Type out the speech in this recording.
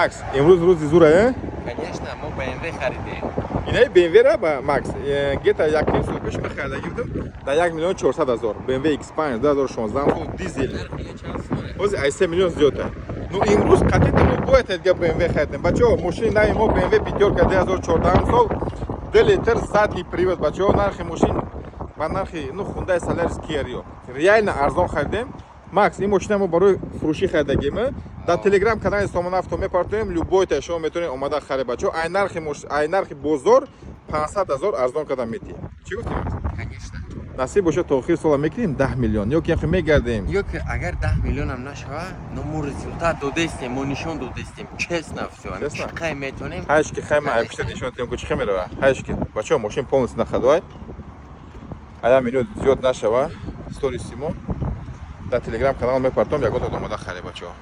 Макс, имрӯз рӯзи зура, э? Конечно, мо BMW харидем. Инаи BMW-ра ба Макс где-то 1,5 сол пеш мехаридагӣ будам дар 1 миллион 400 ҳазор. BMW X5 2016 сол, дизел. Ҳозир ай 3 миллион зиёда. Ну, имрӯз қатъи мо бояд дига BMW харидем. Бачаҳо, мошини нави мо BMW пятёрка, 2014 сол, 2 литр, задний привод. Бачаҳо, нархи мошин ба нархи, ну, Hyundai Solaris, Kia Rio. Реально арзон харидем. Макс, ин мошина мо барои фурӯшӣ харидагим. Дар Телеграм канали Сомон Авто мепартоем, любой та шумо метавонед омада харед, бачаҳо. Ай нархи бозор 500 ҳазор арзон карда метиҳем. Чӣ гуфтем? Конечно. Насиб боша, то охири сола мекунем 10 миллион ё ки яхе мегардем. Ё ки агар 10 миллионам нашава, но мо результат додестем, мо нишон додестем. Честно всё. Честно? Чӣ қай метонем? Ҳайш ки хайма, ай пишта нишон тем, ку чӣ мерава. Ҳайш ки, бачаҳо, мошин полностью на ходу. Ая миллион зиёд нашава, сториси мо дар Телеграм канал мепартом, ягон омада харед, бачаҳо.